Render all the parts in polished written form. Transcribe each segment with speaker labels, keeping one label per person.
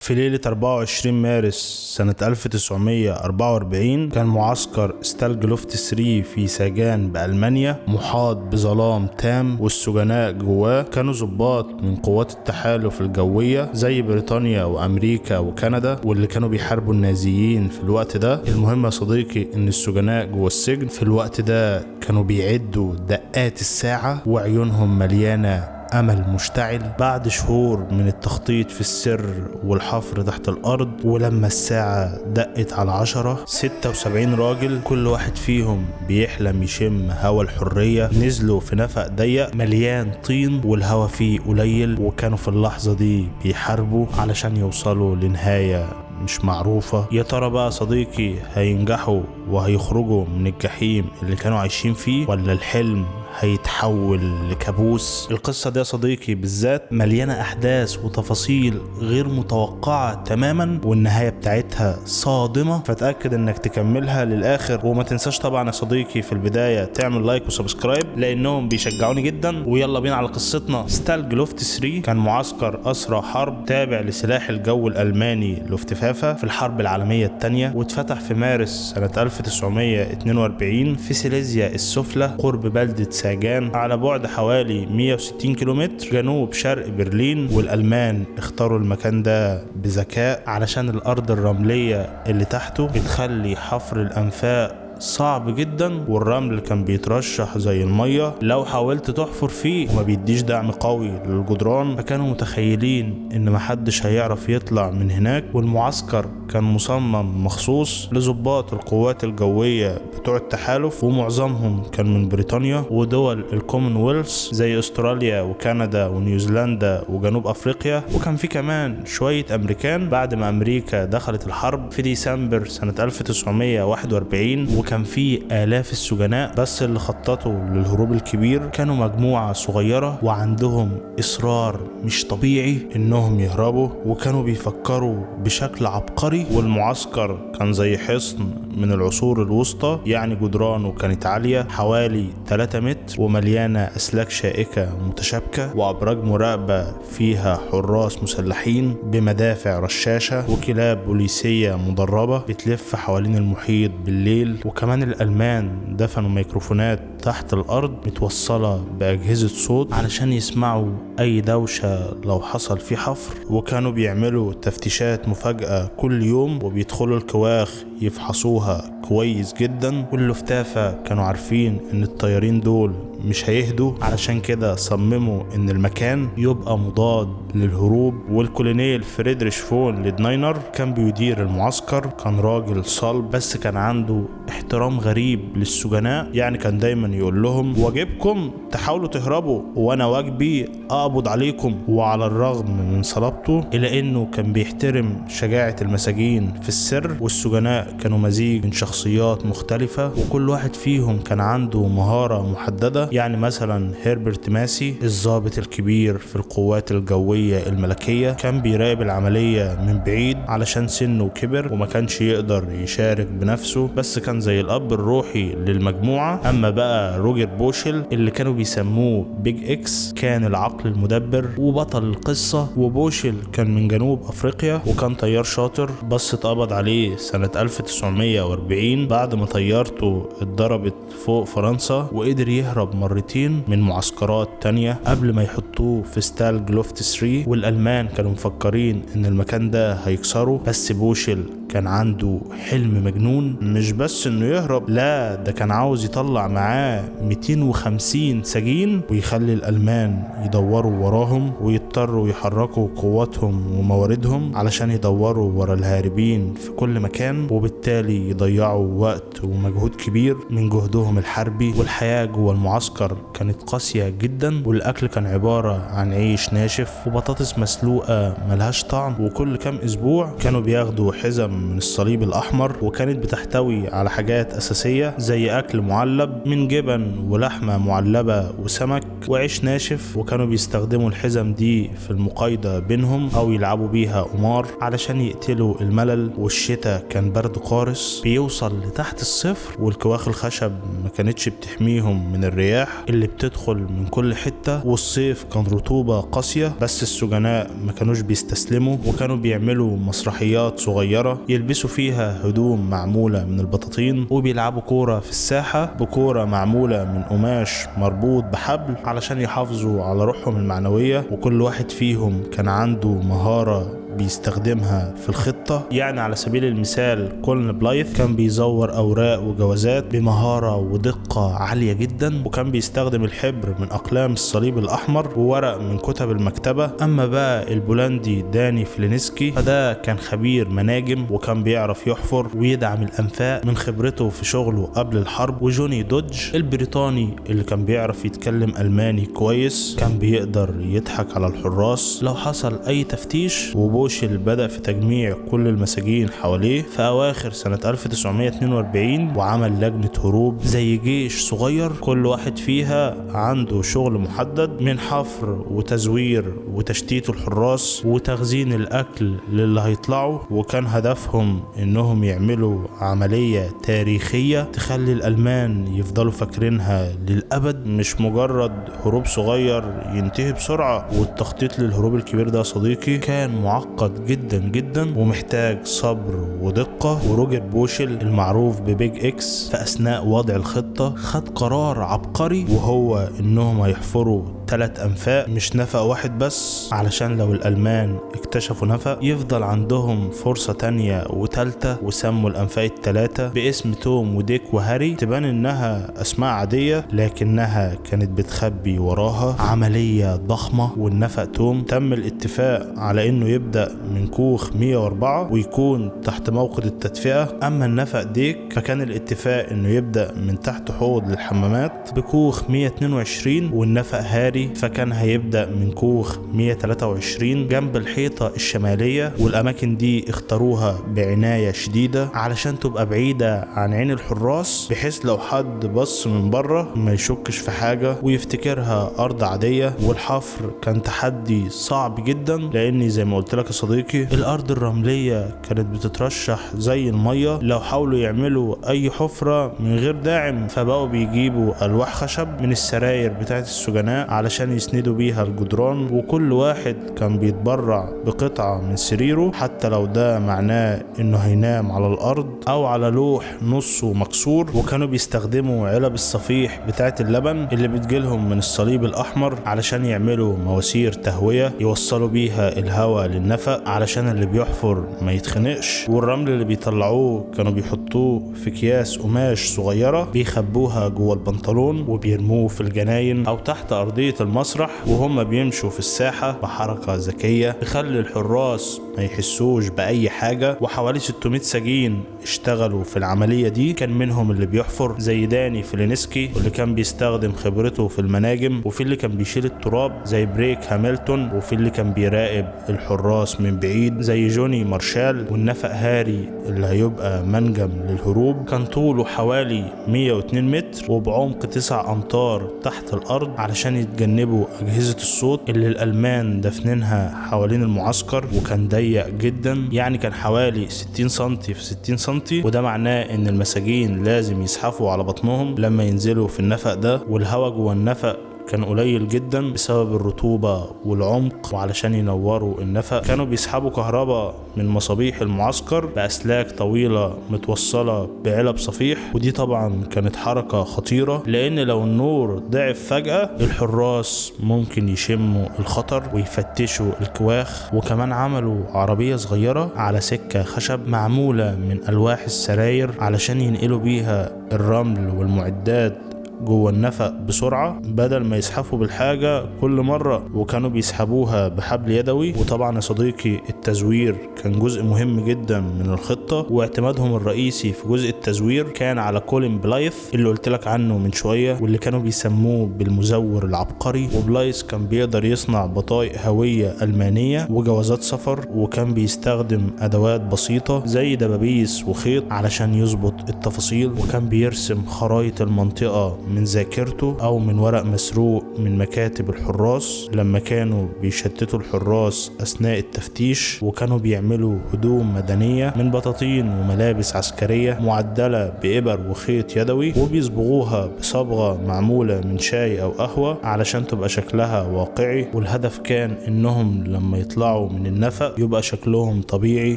Speaker 1: في ليلة 24 مارس سنة 1944 كان معسكر ستالج لوفت 3 في ساجان بألمانيا محاط بظلام تام، والسجناء جواه كانوا ضباط من قوات التحالف الجوية زي بريطانيا وأمريكا وكندا، واللي كانوا بيحاربوا النازيين في الوقت ده. المهم يا صديقي إن السجناء جوه السجن في الوقت ده كانوا بيعدوا دقات الساعة وعيونهم مليانة أمل مشتعل بعد شهور من التخطيط في السر والحفر تحت الأرض. ولما الساعة دقت على 10، 76 راجل كل واحد فيهم بيحلم يشم هوا الحرية نزلوا في نفق ضيق مليان طين والهوا فيه قليل، وكانوا في اللحظة دي بيحاربوا علشان يوصلوا لنهاية مش معروفة. يا ترى بقى صديقي هينجحوا وهيخرجوا من الجحيم اللي كانوا عايشين فيه، ولا الحلم هيتحول لكابوس؟ القصة دي يا صديقي بالذات مليانة أحداث وتفاصيل غير متوقعة تماما، والنهاية بتاعتها صادمة، فتأكد انك تكملها للآخر. وما تنساش طبعا يا صديقي في البداية تعمل like و subscribe لأنهم بيشجعوني جدا. ويلا بينا على قصتنا. ستالج لوفت 3 كان معسكر أسرى حرب تابع لسلاح الجو الألماني لوفتفافا في الحرب العالمية الثانية، واتفتح في مارس سنة 1942 في سيليزيا السفلى قرب بلدة ساجان على بعد حوالي 160 كيلومتر جنوب شرق برلين. والألمان اختاروا المكان ده بذكاء علشان الأرض الرملية اللي تحته بتخلي حفر الأنفاق صعب جدا، والرمل كان بيترشح زي المية لو حاولت تحفر فيه وما بيديش دعم قوي للجدران، فكانوا متخيلين ان محدش هيعرف يطلع من هناك. والمعسكر كان مصمم مخصوص لضباط القوات الجوية بتوع التحالف، ومعظمهم كان من بريطانيا ودول الكومنولث زي استراليا وكندا ونيوزيلندا وجنوب افريقيا، وكان في كمان شوية امريكان بعد ما امريكا دخلت الحرب في ديسمبر سنة 1941. وكان في آلاف السجناء، بس اللي خططوا للهروب الكبير كانوا مجموعة صغيرة وعندهم إصرار مش طبيعي إنهم يهربوا، وكانوا بيفكروا بشكل عبقري. والمعسكر كان زي حصن من العصور الوسطى، يعني جدرانه كانت عالية حوالي 3 متر ومليانة أسلاك شائكة متشابكة وأبراج مراقبة فيها حراس مسلحين بمدافع رشاشة وكلاب بوليسية مدربة بتلف حوالين المحيط بالليل. وكمان الألمان دفنوا ميكروفونات تحت الأرض متوصلة بأجهزة صوت علشان يسمعوا أي دوشة لو حصل في حفر، وكانوا بيعملوا تفتيشات مفاجأة كل يوم وبيدخلوا الكواخ يفحصوها كويس جدا. واللفتافة كانوا عارفين ان الطيارين دول مش هيهدوا، علشان كده صمموا ان المكان يبقى مضاد للهروب. والكولونيل فريدريش فون ليدناينر كان بيدير المعسكر، كان راجل صلب بس كان عنده احترام غريب للسجناء، يعني كان دايما يقول لهم واجبكم تحاولوا تهربوا وانا واجبي اقبض عليكم. وعلى الرغم من صلابته الا انه كان بيحترم شجاعة المساجين في السر. والسجناء كانوا مزيج من شخصيات مختلفة وكل واحد فيهم كان عنده مهارة محددة، يعني مثلا هربرت ماسي الضابط الكبير في القوات الجوية الملكية كان بيراقب العملية من بعيد علشان سنه كبر وما كانش يقدر يشارك بنفسه، بس كان زي الأب الروحي للمجموعة. أما بقى روجر بوشل اللي كانوا بيسموه بيج إكس كان العقل المدبر وبطل القصة. وبوشل كان من جنوب أفريقيا وكان طيار شاطر، بس اتقبض عليه سنة 1940 بعد ما طيارته اتضربت فوق فرنسا، وقدر يهرب مرتين من معسكرات تانية قبل ما يحطوه في ستالج لوفت 3. والألمان كانوا مفكرين ان المكان ده هيكسره، بس بوشل كان عنده حلم مجنون، مش بس انه يهرب، لا ده كان عاوز يطلع معاه 250 سجين ويخلي الألمان يدوروا وراهم ويضطروا يحركوا قواتهم ومواردهم علشان يدوروا ورا الهاربين في كل مكان، وبالتالي يضيعوا وقت ومجهود كبير من جهدهم الحربي. والحياة جوه المعسكر كانت قاسية جدا، والأكل كان عبارة عن عيش ناشف وبطاطس مسلوقة ملهاش طعم، وكل كام أسبوع كانوا بياخدوا حزم من الصليب الأحمر، وكانت بتحتوي على حاجات أساسية زي أكل معلب من جبن ولحمة معلبة وسمك وعيش ناشف، وكانوا بيستخدموا الحزم دي في المقايضة بينهم أو يلعبوا بيها قمار علشان يقتلوا الملل. والشتاء كان برد قارس بيوصل لتحت الصفر، والكواخ الخشب ما كانتش بتحميهم من الرياح اللي بتدخل من كل حتة، والصيف كان رطوبة قاسية. بس السجناء ما كانوش بيستسلموا، وكانوا بيعملوا مسرحيات صغيرة يلبسوا فيها هدوم معمولة من البطاطين، وبيلعبوا كورة في الساحة بكورة معمولة من قماش مربوط بحبل علشان يحافظوا على روحهم المعنوية. وكل واحد فيهم كان عنده مهارة بيستخدمها في الخطة. يعني على سبيل المثال كولن بلايث كان بيزور أوراق وجوازات بمهارة ودقة عالية جدا، وكان بيستخدم الحبر من أقلام الصليب الأحمر وورق من كتب المكتبة. أما بقى البولندي داني فلينسكي فده كان خبير مناجم، وكان بيعرف يحفر ويدعم الأنفاق من خبرته في شغله قبل الحرب. وجوني دودج البريطاني اللي كان بيعرف يتكلم ألماني كويس، كان بيقدر يضحك على الحراس لو حصل أي تفتيش. وبوشل بدأ في تجميع كل المساجين حواليه في أواخر سنة 1942، وعمل لجنة هروب زي جيش صغير كل واحد فيها عنده شغل محدد، من حفر وتزوير وتشتيت الحراس وتخزين الأكل للي هيطلعوا. وكان هدفهم إنهم يعملوا عملية تاريخية تخلي الألمان يفضلوا فاكرينها للأبد، مش مجرد هروب صغير ينتهي بسرعة. والتخطيط للهروب الكبير ده صديقي كان معقد جدا جدا ومحتاج صبر ودقة. وروجر بوشل المعروف ببيج اكس في أثناء وضع الخطة خد قرار عبقري، وهو إنهم هيحفروا 3 أنفاق مش نفق واحد بس، علشان لو الألمان اكتشفوا نفق يفضل عندهم فرصة تانية وتالتة. وسموا الأنفاق ال3 باسم توم وديك وهاري. تبان إنها أسماء عادية لكنها كانت بتخبي وراها عملية ضخمة. والنفق توم تم الاتفاق على إنه يبدأ من كوخ 104 ويكون تحت موقد التدفئة. أما النفق ديك فكان الاتفاق إنه يبدأ من تحت حوض للحمامات بكوخ 122، والنفق هاري فكان هيبدأ من كوخ 123 جنب الحيطة الشمالية. والأماكن دي اختاروها بعناية شديدة علشان تبقى بعيدة عن عين الحراس، بحيث لو حد بص من بره ما يشكش في حاجة ويفتكرها أرض عادية. والحفر كان تحدي صعب جدا، لأني زي ما قلت لك يا صديقي الأرض الرملية كانت بتترشح زي المية لو حاولوا يعملوا أي حفرة من غير داعم، فبقوا بيجيبوا ألواح خشب من السراير بتاعت السجناء علشان يسندوا بيها الجدران، وكل واحد كان بيتبرع بقطعة من سريره حتى لو ده معناه انه هينام على الارض او على لوح نصه مكسور. وكانوا بيستخدموا علب الصفيح بتاعت اللبن اللي بتجيلهم من الصليب الاحمر علشان يعملوا مواسير تهوية يوصلوا بيها الهواء للنفق علشان اللي بيحفر ما يتخنقش. والرمل اللي بيطلعوه كانوا بيحطوه في اكياس قماش صغيرة بيخبوها جوه البنطلون وبيرموه في الجناين او تحت ارضية المسرح وهم بيمشوا في الساحة بحركة ذكية تخلي الحراس ما يحسوش بأي حاجة. وحوالي 600 سجين اشتغلوا في العملية دي، كان منهم اللي بيحفر زي داني فلينسكي واللي كان بيستخدم خبرته في المناجم، وفي اللي كان بيشيل التراب زي بريك هامilton، وفي اللي كان بيراقب الحراس من بعيد زي جوني مارشال. والنفق هاري اللي هيبقى منجم للهروب كان طوله حوالي 102 متر وبعمق 9 أمتار تحت الأرض علشان يتجنبوا أجهزة الصوت اللي الألمان دفنينها حوالين المعسكر، وكان ضيق جدا، يعني كان حوالي 60 سنتي في 60 سنتي، وده معناه ان المساجين لازم يزحفوا على بطنهم لما ينزلوا في النفق ده. والهواء جوه النفق كان قليل جدا بسبب الرطوبة والعمق، وعلشان ينوروا النفق كانوا بيسحبوا كهرباء من مصابيح المعسكر بأسلاك طويلة متوصلة بعلب صفيح، ودي طبعا كانت حركة خطيرة لأن لو النور ضعف فجأة الحراس ممكن يشموا الخطر ويفتشوا الكواخ. وكمان عملوا عربية صغيرة على سكة خشب معمولة من ألواح السراير علشان ينقلوا بيها الرمل والمعدات جوه النفق بسرعة بدل ما يزحفوا بالحاجة كل مرة، وكانوا بيسحبوها بحبل يدوي. وطبعا يا صديقي التزوير كان جزء مهم جدا من الخطة، واعتمادهم الرئيسي في جزء التزوير كان على كولين بلايث اللي قلت لك عنه من شوية، واللي كانوا بيسموه بالمزور العبقري. وبلايث كان بيقدر يصنع بطايق هوية ألمانية وجوازات سفر، وكان بيستخدم أدوات بسيطة زي دبابيس وخيط علشان يظبط التفاصيل، وكان بيرسم خرايط المنطقة من ذاكرته أو من ورق مسروق من مكاتب الحراس لما كانوا بيشتتوا الحراس أثناء التفتيش. وكانوا بيعملوا هدوم مدنية من بطاطين وملابس عسكرية معدلة بإبر وخيط يدوي، وبيصبغوها بصبغة معمولة من شاي أو قهوة علشان تبقى شكلها واقعي. والهدف كان إنهم لما يطلعوا من النفق يبقى شكلهم طبيعي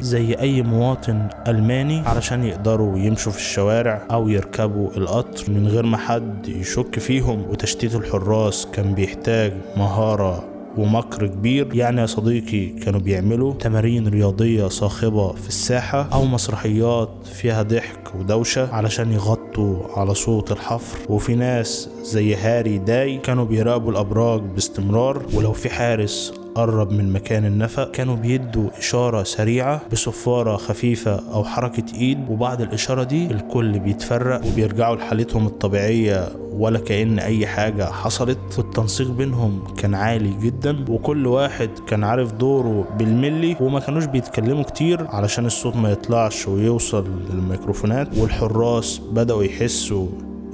Speaker 1: زي أي مواطن ألماني، علشان يقدروا يمشوا في الشوارع أو يركبوا القطر من غير ما حد يشك فيهم. وتشتيت الحراس كان بيحتاج مهارة ومكر كبير. يعني يا صديقي كانوا بيعملوا تمارين رياضية صاخبة في الساحة أو مسرحيات فيها ضحك ودوشة علشان يغطوا على صوت الحفر. وفي ناس زي هاري داي كانوا بيراقبوا الأبراج باستمرار، ولو في حارس قرب من مكان النفق كانوا بيدوا إشارة سريعة بصفارة خفيفة أو حركة إيد، وبعد الإشارة دي الكل بيتفرق وبيرجعوا لحالتهم الطبيعية ولا كأن أي حاجة حصلت. والتنسيق بينهم كان عالي جدا، وكل واحد كان عارف دوره بالملي، وما كانوش بيتكلموا كتير علشان الصوت ما يطلعش ويوصل للميكروفونات. والحراس بدأوا يحسوا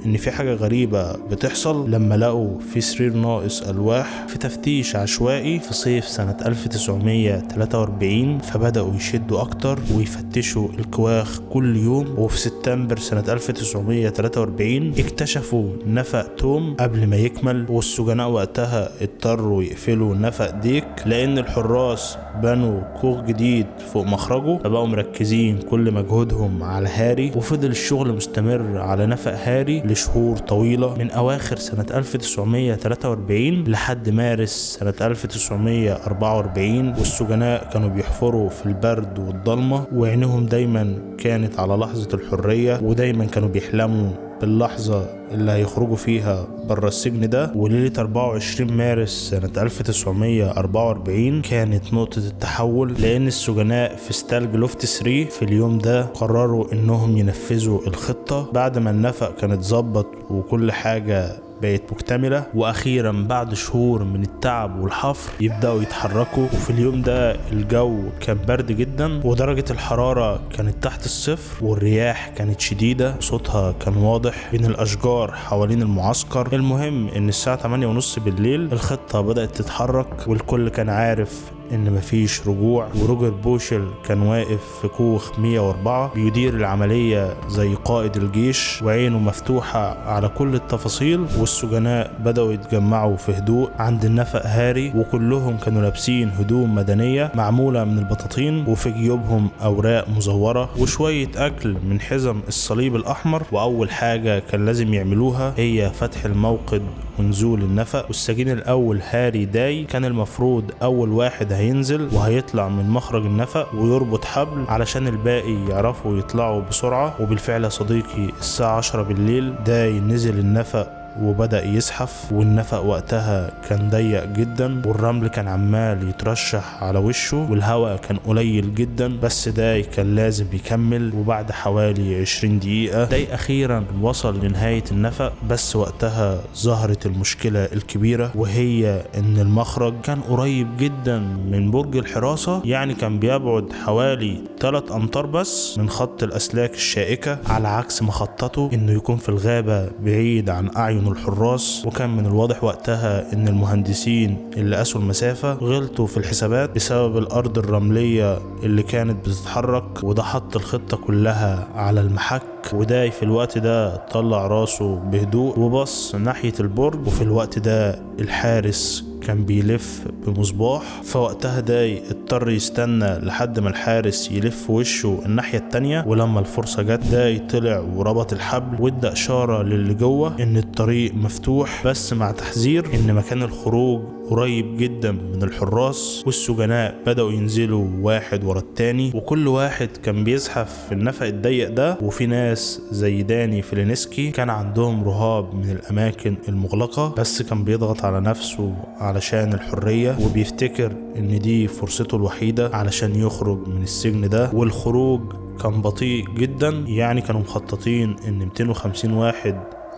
Speaker 1: ان في حاجة غريبة بتحصل لما لقوا في سرير ناقص ألواح في تفتيش عشوائي في صيف سنة 1943، فبدأوا يشدوا أكتر ويفتشوا الكواخ كل يوم. وفي سبتمبر سنة 1943 اكتشفوا نفق توم قبل ما يكمل، والسجناء وقتها اضطروا يقفلوا نفق ديك لأن الحراس بنوا كوخ جديد فوق مخرجه، فبقوا مركزين كل مجهودهم على هاري. وفضل الشغل مستمر على نفق هاري لشهور طويلة من أواخر سنة 1943 لحد مارس سنة 1944، والسجناء كانوا بيحفروا في البرد والضلمة، وعينهم دايما كانت على لحظة الحرية، ودايما كانوا بيحلموا باللحظة اللي هيخرجوا فيها برا السجن ده. وليلة 24 مارس سنة 1944 كانت نقطة التحول، لأن السجناء في ستالج لوفت 3 في اليوم ده قرروا إنهم ينفذوا الخطة بعد ما النفق كانت ظبط وكل حاجة بقت مكتملة. وأخيرا بعد شهور من التعب والحفر يبدأوا يتحركوا. وفي اليوم ده الجو كان برد جدا، ودرجة الحرارة كانت تحت الصفر، والرياح كانت شديدة وصوتها كان واضح بين الأشجار حوالين المعسكر. المهم إن الساعة 8:30 بالليل الخطة بدأت تتحرك، والكل كان عارف إن مفيش رجوع. وروجر بوشل كان واقف في كوخ 104 بيدير العملية زي قائد الجيش، وعينه مفتوحة على كل التفاصيل. والسجناء بدأوا يتجمعوا في هدوء عند النفق هاري، وكلهم كانوا لابسين هدوم مدنية معمولة من البطاطين، وفي جيوبهم أوراق مزورة وشوية أكل من حزم الصليب الأحمر. وأول حاجة كان لازم يعملوها هي فتح الموقد ونزول النفق. والسجين الأول هاري داي كان المفروض أول واحد هينزل وهيطلع من مخرج النفق ويربط حبل علشان الباقي يعرفوا يطلعوا بسرعة. وبالفعل يا صديقي الساعة 10 بالليل داي نزل النفق وبدأ يزحف، والنفق وقتها كان ضيق جدا، والرمل كان عمال يترشح على وشه، والهواء كان قليل جدا، بس داي كان لازم يكمل. وبعد حوالي 20 دقيقة داي أخيرا وصل لنهاية النفق، بس وقتها ظهرت المشكلة الكبيرة، وهي إن المخرج كان قريب جدا من برج الحراسة، يعني كان بيبعد حوالي 3 أمتار بس من خط الأسلاك الشائكة، على عكس ما خططه إنه يكون في الغابة بعيد عن أعين الحراس. وكان من الواضح وقتها ان المهندسين اللي قاسوا المسافة غلطوا في الحسابات بسبب الارض الرملية اللي كانت بتتحرك، وده حط الخطة كلها على المحك. وداي في الوقت ده طلع راسه بهدوء وبص ناحية البرج، وفي الوقت ده الحارس كان بيلف بمصباح، فوقتها داي اضطر يستنى لحد ما الحارس يلف وشه الناحية التانية. ولما الفرصة جت داي طلع وربط الحبل وادى اشارة للي جوه ان الطريق مفتوح، بس مع تحذير ان مكان الخروج قريب جدا من الحراس، والسجناء بدأوا ينزلوا واحد ورا التاني، وكل واحد كان بيزحف في النفق الضيق ده. وفي ناس زي داني فيلينسكي كان عندهم رهاب من الأماكن المغلقة، بس كان بيضغط على نفسه علشان الحرية، وبيفتكر إن دي فرصته الوحيدة علشان يخرج من السجن ده. والخروج كان بطيء جدا، يعني كانوا مخططين إن 250 واحد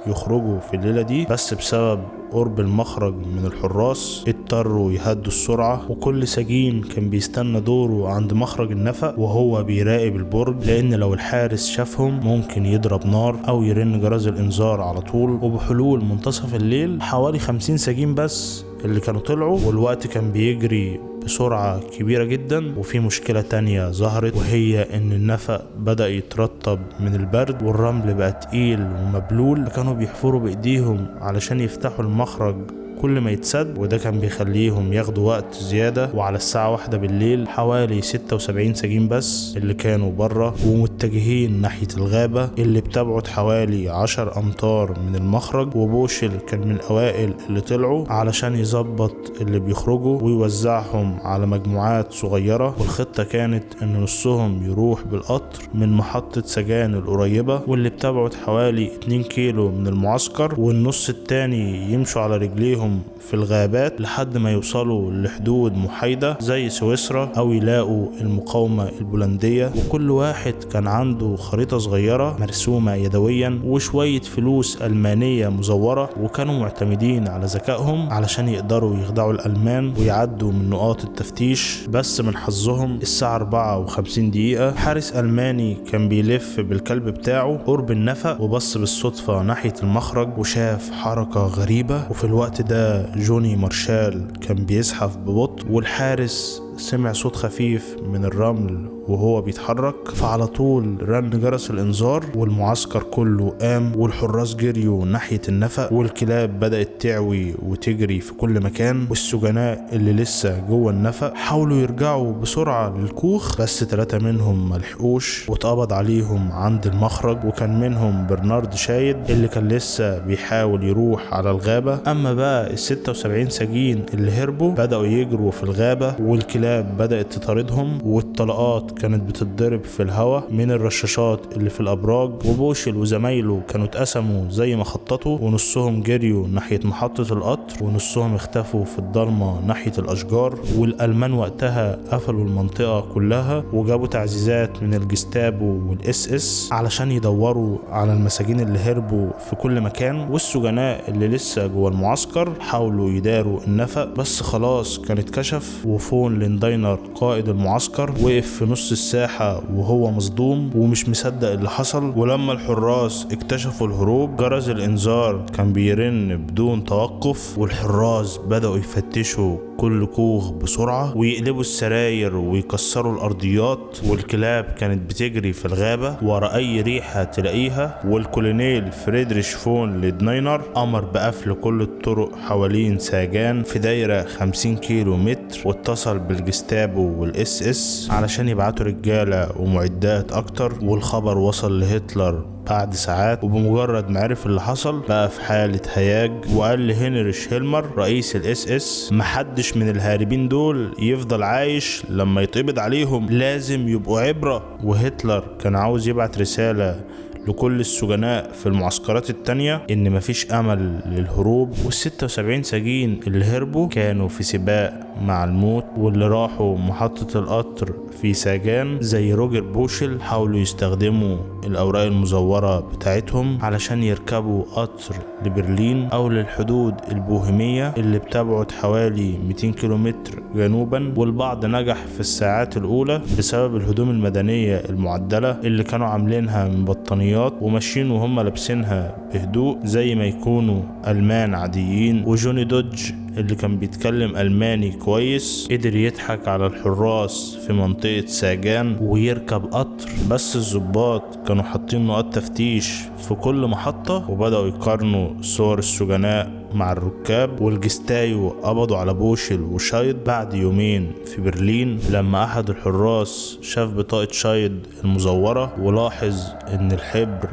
Speaker 1: يخرجوا في الليلة دي، بس بسبب قرب المخرج من الحراس اضطروا يهدوا السرعة. وكل سجين كان بيستنى دوره عند مخرج النفق وهو بيراقب البرج، لان لو الحارس شافهم ممكن يضرب نار او يرن جرس الانذار على طول. وبحلول منتصف الليل حوالي 50 سجين بس اللي كانوا طلعوا، والوقت كان بيجري بسرعة كبيرة جدا. وفي مشكلة تانية ظهرت، وهي ان النفق بدأ يترطب من البرد والرمل بقى تقيل ومبلول، كانوا بيحفروا بايديهم علشان يفتحوا المخرج كل ما يتسد، وده كان بيخليهم ياخدوا وقت زيادة. وعلى الساعة 1 بالليل حوالي 76 سجين بس اللي كانوا بره ومتجهين ناحية الغابة اللي بتبعد حوالي 10 أمتار من المخرج. وبوشل كان من الأوائل اللي طلعوا علشان يظبط اللي بيخرجوا ويوزعهم على مجموعات صغيرة. والخطة كانت ان نصهم يروح بالقطر من محطة سجان القريبة واللي بتبعد حوالي 2 كيلو من المعسكر، والنص التاني يمشوا على رجليهم في الغابات لحد ما يوصلوا لحدود محايدة زي سويسرا أو يلاقوا المقاومة البولندية. وكل واحد كان عنده خريطة صغيرة مرسومة يدويا وشوية فلوس ألمانية مزورة، وكانوا معتمدين على ذكائهم علشان يقدروا يخدعوا الألمان ويعدوا من نقاط التفتيش. بس من حظهم الساعة 4:54 حارس ألماني كان بيلف بالكلب بتاعه قرب النفق، وبص بالصدفة ناحية المخرج وشاف حركة غريبة. وفي الوقت ده جوني مارشال كان بيزحف ببطء، والحارس سمع صوت خفيف من الرمل وهو بيتحرك، فعلى طول رن جرس الانذار والمعسكر كله قام، والحراس جريوا ناحية النفق، والكلاب بدأت تعوي وتجري في كل مكان. والسجناء اللي لسه جوه النفق حاولوا يرجعوا بسرعة للكوخ، بس 3 منهم ملحقوش واتقبض عليهم عند المخرج، وكان منهم برنارد شايد اللي كان لسه بيحاول يروح على الغابة. اما بقى 76 سجين اللي هربوا بدأوا يجروا في الغابة، والكلاب بدأت تطاردهم، والطلقات كانت بتتضرب في الهواء من الرشاشات اللي في الأبراج. وبوشل وزمايله كانوا اتقسموا زي ما خططوا، ونصهم جريوا ناحية محطة القطر، ونصهم اختفوا في الضلمة ناحية الأشجار. والألمان وقتها قفلوا المنطقة كلها وجابوا تعزيزات من الجستابو والإس اس علشان يدوروا على المساجين اللي هربوا في كل مكان. والسجناء اللي لسه جوه المعسكر حاولوا يداروا النفق، بس خلاص كان اتكشف. وفون لينداينر قائد المعسكر وقف في نص الساحة وهو مصدوم ومش مصدق اللي حصل. ولما الحراس اكتشفوا الهروب جرس الانذار كان بيرن بدون توقف، والحراس بدأوا يفتشوا كل كوخ بسرعة ويقلبوا السراير ويكسروا الأرضيات، والكلاب كانت بتجري في الغابة ورا أي ريحة تلاقيها. والكولونيل فريدريش فون ليدناينر أمر بقفل كل الطرق حوالين ساجان في دايرة 50 كيلو متر، واتصل بالجستابو والإس اس علشان يبعتوا رجالة ومعدات أكتر. والخبر وصل لهتلر بعد ساعات، وبمجرد ما عرف اللي حصل بقى في حالة هياج، وقال لهنريش هيلمر رئيس الاس اس محدش من الهاربين دول يفضل عايش لما يتقبض عليهم، لازم يبقوا عبرة. وهتلر كان عاوز يبعت رسالة لكل السجناء في المعسكرات التانية ان مفيش امل للهروب، وال76 سجين اللي هربوا كانوا في سباق مع الموت، واللي راحوا محطة القطر في ساجان زي روجر بوشل حاولوا يستخدموا الاوراق المزورة بتاعتهم علشان يركبوا قطر لبرلين او للحدود البوهيمية اللي بتبعد حوالي 200 كيلومتر جنوبا. والبعض نجح في الساعات الاولى بسبب الهدوم المدنية المعدلة اللي كانوا عاملينها من بطانيات وماشيين وهم لابسينها بهدوء زي ما يكونوا ألمان عاديين. وجوني دوج اللي كان بيتكلم ألماني كويس قدر يضحك على الحراس في منطقة ساجان ويركب قطر، بس الضباط كانوا حاطين نقاط تفتيش في كل محطة وبدأوا يقارنوا صور السجناء مع الركاب. والجستايو قبضوا على بوشل وشايد بعد يومين في برلين لما أحد الحراس شاف بطاقة شايد المزورة ولاحظ إن الحبر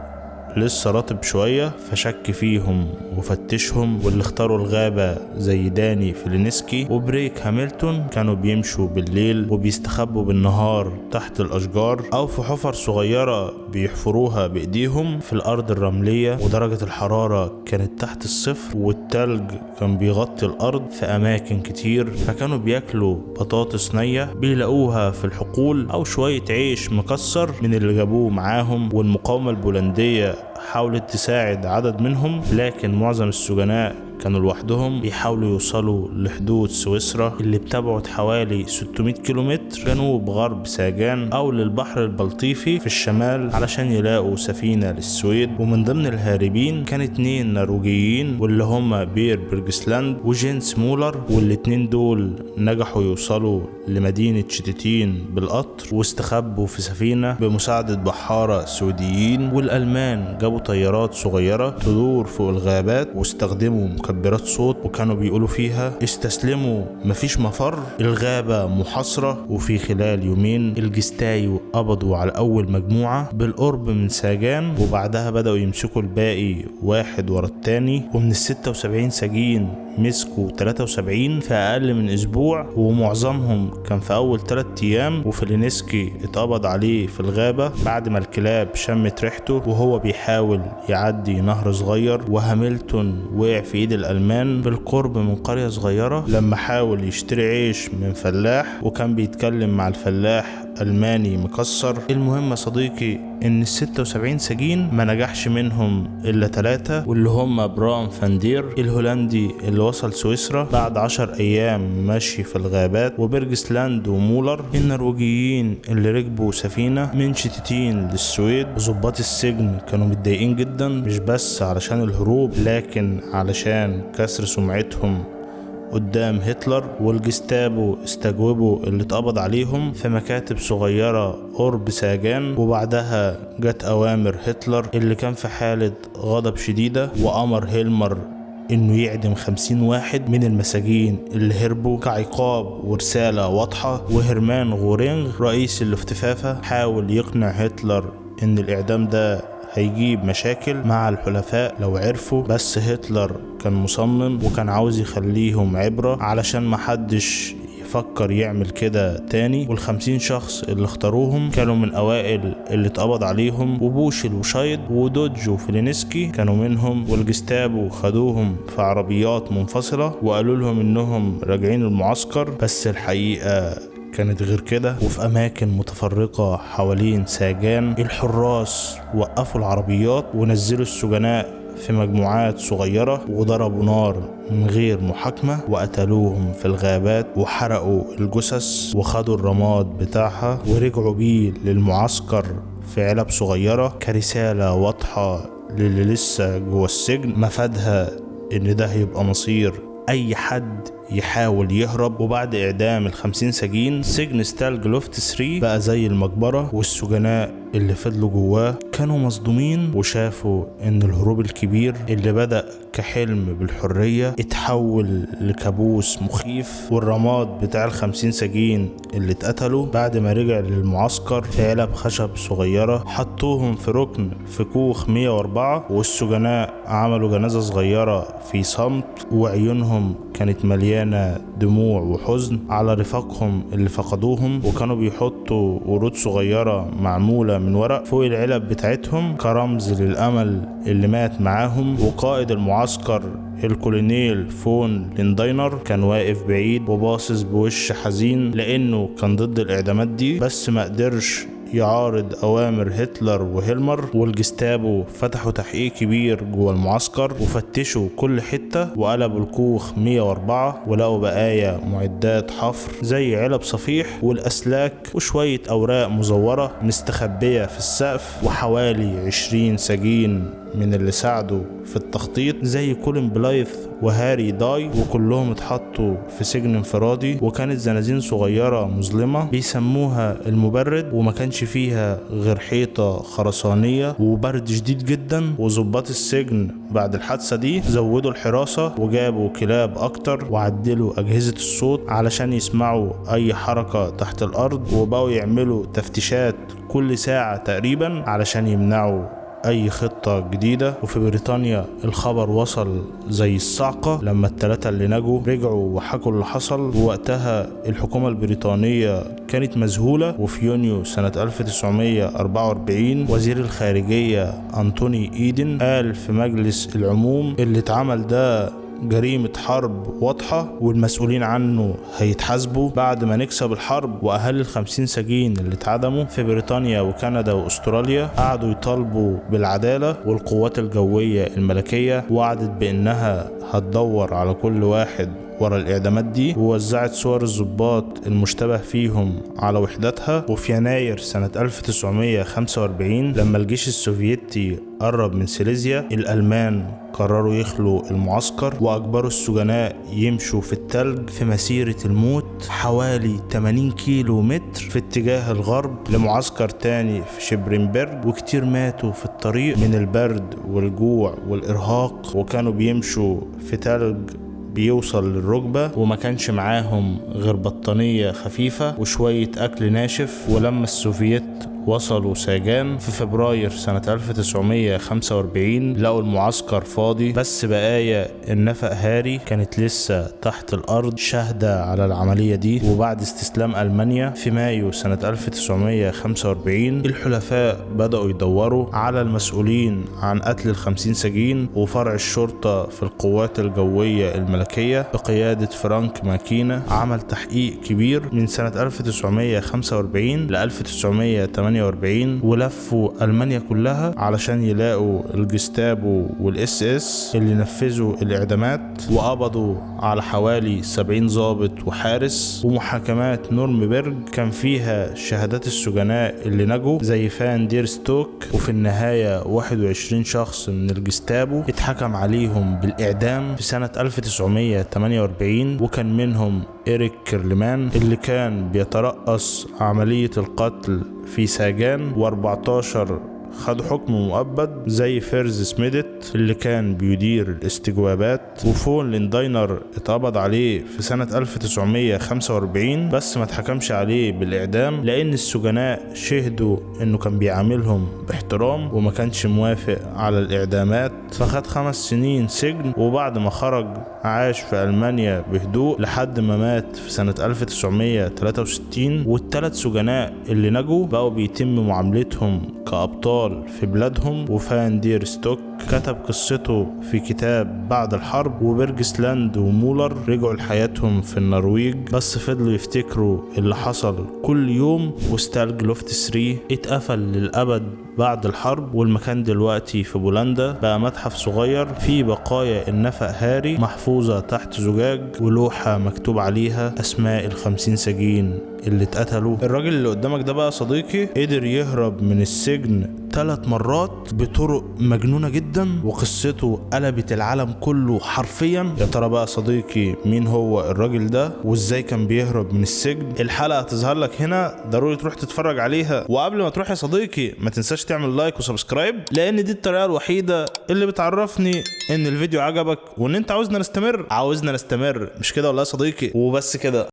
Speaker 1: لسه رطب شوية فشك فيهم وفتشهم. واللي اختاروا الغابة زي داني فيلينسكي وبريك هامilton كانوا بيمشوا بالليل وبيستخبوا بالنهار تحت الأشجار أو في حفر صغيرة بيحفروها بإيديهم في الأرض الرملية، ودرجة الحرارة كانت تحت الصفر والتلج كان بيغطي الأرض في أماكن كتير. فكانوا بياكلوا بطاطس نية بيلاقوها في الحقول أو شوية عيش مكسر من اللي جابوه معاهم. والمقاومة البولندية حاولت تساعد عدد منهم، لكن معظم السجناء كانوا لوحدهم بيحاولوا يوصلوا لحدود سويسرا اللي بتبعد حوالي 600 كيلومتر جنوب غرب ساجان، او للبحر البلطيفي في الشمال علشان يلاقوا سفينة للسويد. ومن ضمن الهاربين كان 2 نرويجيين واللي هما بير بيرجسلاند وجينس مولر، والاتنين دول نجحوا يوصلوا لمدينة شتيتين بالقطر واستخبوا في سفينة بمساعدة بحارة سويديين. والألمان جابوا طيارات صغيرة تدور فوق الغابات واستخدموا مكبرات صوت، وكانوا بيقولوا فيها استسلموا مفيش مفر، الغابة محاصرة. وفي خلال يومين الجستايو قبضوا على أول مجموعة بالقرب من ساجان، وبعدها بدأوا يمسكوا الباقي واحد ورا التاني. ومن 76 سجين مسكوا 73 في أقل من أسبوع، ومعظمهم كان في أول 3 أيام. وفيلينسكي اتقبض عليه في الغابة بعد ما الكلاب شمت ريحته وهو بيحاول يعدي نهر صغير. وهامilton وقع في إيد الألمان بالقرب من قرية صغيرة لما حاول يشتري عيش من فلاح، وكان بيتكلم مع الفلاح ألماني مكسر. المهم يا صديقي إن 76 سجين ما نجحش منهم إلا 3، واللي هم برام فاندير الهولندي اللي وصل سويسرا بعد 10 أيام ماشي في الغابات، وبرجسلاند ومولر النرويجيين اللي ركبوا سفينة من شتيتين للسويد. وظباط السجن كانوا متضايقين جدا، مش بس علشان الهروب لكن علشان كسر سمعتهم قدام هتلر. والجستابو استجوبوا اللي اتقبض عليهم في مكاتب صغيرة قرب ساجان. وبعدها جت أوامر هتلر اللي كان في حالة غضب شديدة، وأمر هيلمر انه يعدم 50 واحد من المساجين اللي هربوا كعقاب ورسالة واضحة. وهرمان غورينغ رئيس الافتفافة حاول يقنع هتلر ان الاعدام ده هيجيب مشاكل مع الحلفاء لو عرفوا، بس هتلر كان مصمم وكان عاوز يخليهم عبرة علشان محدش يفكر يعمل كده تاني. وال50 شخص اللي اختاروهم كانوا من اوائل اللي اتقبض عليهم، وبوشل وشايد ودوجو وفيلينسكي كانوا منهم. والجستابو خدوهم في عربيات منفصلة وقالوا لهم انهم راجعين المعسكر، بس الحقيقة كانت غير كده. وفي أماكن متفرقة حوالين ساجان الحراس وقفوا العربيات ونزلوا السجناء في مجموعات صغيرة وضربوا نار من غير محاكمة وقتلوهم في الغابات وحرقوا الجثث وخدوا الرماد بتاعها ورجعوا بيه للمعسكر في علب صغيرة كرسالة واضحة للي لسه جوه السجن، مفادها إن ده هيبقى مصير أي حد يحاول يهرب. وبعد إعدام 50 سجين، سجن ستالج لوفت 3 بقى زي المقبرة، والسجناء اللي فضلوا جواه كانوا مصدومين وشافوا إن الهروب الكبير اللي بدأ كحلم بالحرية اتحول لكابوس مخيف. والرماد بتاع 50 سجين اللي اتقتلوا بعد ما رجع للمعسكر في علب خشب صغيرة حطوهم في ركن في كوخ 104، والسجناء عملوا جنازة صغيرة في صمت وعيونهم كانت مليانة دموع وحزن على رفاقهم اللي فقدوهم، وكانوا بيحطوا ورود صغيرة معمولة من ورق فوق العلب بتاعتهم كرمز للأمل اللي مات معاهم. وقائد المعسكر الكولونيل فون لينداينر كان واقف بعيد وباصص بوش حزين لأنه كان ضد الإعدامات دي، بس ما قدرش يعارض أوامر هتلر وهيلمر. والجستابو فتحوا تحقيق كبير جوه المعسكر وفتشوا كل حتة وقلبوا الكوخ 104 ولقوا بقايا معدات حفر زي علب صفيح والأسلاك وشوية أوراق مزورة مستخبية في السقف، وحوالي 20 سجين من اللي ساعدوا في التخطيط زي كولين بلايث وهاري داي، وكلهم اتحطوا في سجن انفرادي. وكانت زنازين صغيرة مظلمة بيسموها المبرد، وما كانش فيها غير حيطة خرسانية وبرد شديد جدا. وظباط السجن بعد الحادثة دي زودوا الحراسة وجابوا كلاب اكتر وعدلوا اجهزة الصوت علشان يسمعوا اي حركة تحت الارض، وبقوا يعملوا تفتيشات كل ساعة تقريبا علشان يمنعوا أي خطة جديدة. وفي بريطانيا الخبر وصل زي الصعقة لما الثلاثة اللي نجوا رجعوا وحكوا اللي حصل، ووقتها الحكومة البريطانية كانت مذهولة. وفي يونيو سنة 1944 وزير الخارجية أنتوني إيدن قال في مجلس العموم اللي اتعمل ده جريمة حرب واضحة والمسؤولين عنه هيتحاسبوا بعد ما نكسب الحرب. وأهل 50 سجين اللي اتعدموا في بريطانيا وكندا وأستراليا قعدوا يطالبوا بالعدالة، والقوات الجوية الملكية وعدت بأنها هتدور على كل واحد ورا الإعدامات دي، ووزعت صور الضباط المشتبه فيهم على وحداتها. وفي يناير سنة 1945 لما الجيش السوفيتي قرب من سيليزيا، الألمان قرروا يخلوا المعسكر وأجبروا السجناء يمشوا في التلج في مسيرة الموت حوالي 80 كيلو متر في اتجاه الغرب لمعسكر تاني في شبرنبرج. وكتير ماتوا في الطريق من البرد والجوع والإرهاق، وكانوا بيمشوا في تلج بيوصل للركبة، وما كانش معاهم غير بطانية خفيفة وشوية أكل ناشف. ولما السوفيت وصلوا ساجان في فبراير سنة 1945 لقوا المعسكر فاضي، بس بقايا النفق هاري كانت لسه تحت الأرض شاهدة على العملية دي. وبعد استسلام ألمانيا في مايو سنة 1945 الحلفاء بدأوا يدوروا على المسؤولين عن قتل 50 سجين، وفرع الشرطة في القوات الجوية الملكية بقيادة فرانك ماكينة عمل تحقيق كبير من سنة 1945 ل 1948، ولفوا ألمانيا كلها علشان يلاقوا الجستابو والاس اس اللي نفذوا الإعدامات، وقبضوا على حوالي 70 ضابط وحارس. ومحاكمات نورنبرج كان فيها شهادات السجناء اللي نجوا زي فان دير ستوك، وفي النهاية 21 شخص من الجستابو اتحكم عليهم بالإعدام في سنة 1948، وكان منهم إريك كيرلمان اللي كان بيترأس عملية القتل في ساجان، و14 خدوا حكم مؤبد زي فيرز سميدت اللي كان بيدير الاستجوابات، وفون لينداينر اتقبض عليه في سنة 1945 بس ما اتحكمش عليه بالإعدام لأن السجناء شهدوا انه كان بيعاملهم باحترام وما كانش موافق على الإعدامات، فخد 5 سنين سجن. وبعد ما خرج عاش في ألمانيا بهدوء لحد ما مات في سنة 1963. والثلاث سجناء اللي نجوا بقوا بيتم معاملتهم كأبطال في بلادهم. وفان دير ستوك كتب قصته في كتاب بعد الحرب، وبرجسلاند ومولر رجعوا لحياتهم في النرويج بس فضلوا يفتكروا اللي حصل كل يوم. وستالج لوفت 3 اتقفل للأبد بعد الحرب، والمكان دلوقتي في بولندا بقى متحف صغير فيه بقايا النفق هاري محفوظة تحت زجاج ولوحة مكتوب عليها أسماء 50 سجين اللي اتقتلوا. الراجل اللي قدامك ده بقى صديقي قدر يهرب من السجن 3 مرات بطرق مجنونة جدا، وقصته قلبت العالم كله حرفيا. يا ترى بقى صديقي مين هو الراجل ده وازاي كان بيهرب من السجن؟ الحلقة هتظهر لك هنا، ضروري تروح تتفرج عليها. وقبل ما تروح يا صديقي ما تنساش تعمل like و subscribe، لان دي الطريقة الوحيدة اللي بتعرفني ان الفيديو عجبك وان انت عاوزنا نستمر، عاوزنا نستمر، مش كده ولا يا صديقي؟ وبس كده.